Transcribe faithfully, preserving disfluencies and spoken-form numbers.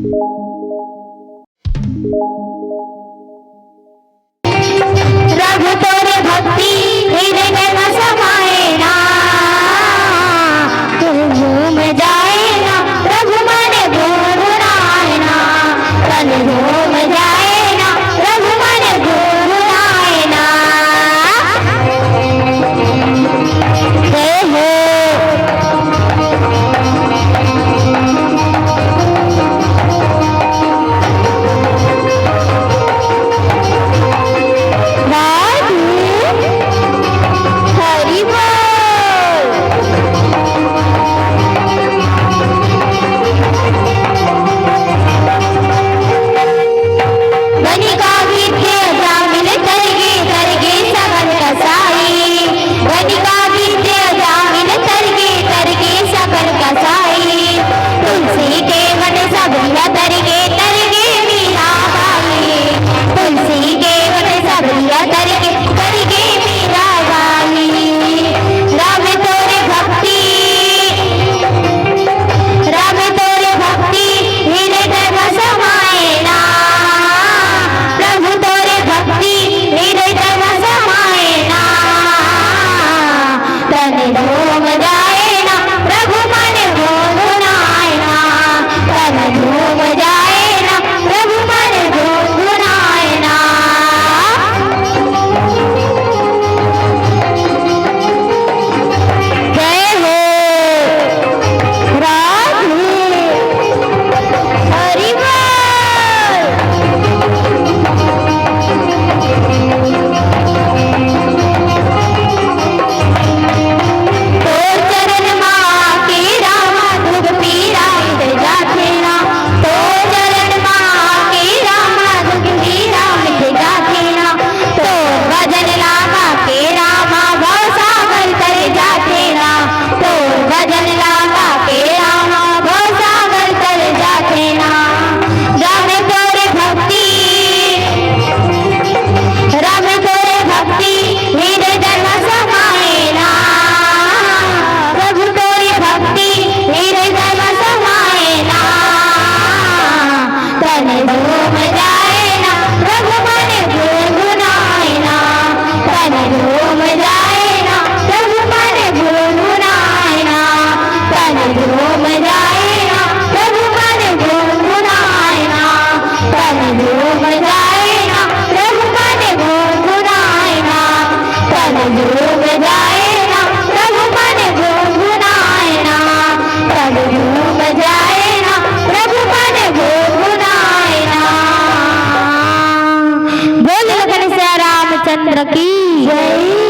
प्रभु तोरे भक्ति हृदय में समाए ना, तन झूम जाए ना, प्रभु मन गुनगुनाए ना, तन झूम जाए ना, प्रभु मन गुनगुनाए ना। जय हो। साधु। हरि बोल। गणिका विद्या जामिल तरगे तरगे सगल कसाई। गणिका विद्या जामिल तरगे तरगे सगल कसाई। तुलसी के वन सबरिया तरगे तरगे मीरा बाई। तुलसी के वन सबरिया तरगे तरगे मीरा बाई। राम तोरे भक्ति, राम तोरे भक्ति हृदय में समाए ना। प्रभु तोरे भक्ति हृदय में समाए ना। तन झूम जाए ना, प्रभु मन गुनगुनाए ना। तन झूम जाए ना, प्रभु मन गुनगुनाए ना। जय हो। राधे। हरि बोल। तोर चरण मा के रामा दुख पीरा मिट जाथे ना। तोर चरण मा के रामा दुख पीरा मिट जाथे ना। तोर भजन लागा के रामा भव सागर तर जाथे ना। तोर भजन लागा के रामा भव सागर तर जाथे ना। राम तोरे भक्ति, राम तोरे भक्ति हृदय में समाए ना। प्रभु तोरे भक्ति हृदय में समाए ना। तन झूम जाए ना, प्रभु मन गुनगुनाए ना। तन झूम जाए ना, प्रभु मन गुनगुनाए ना। तन झूम जाए ना, प्रभु मन गुनगुनाए ना। तन झूम जाए ना, प्रभु मन गुनगुनाए ना। तन झूम जाए ना, प्रभु मन गुनगुनाए ना। तन झूम जाए ना, प्रभु मन गुनगुनाए ना। बोल लखन सिया रामचंद्र की जय।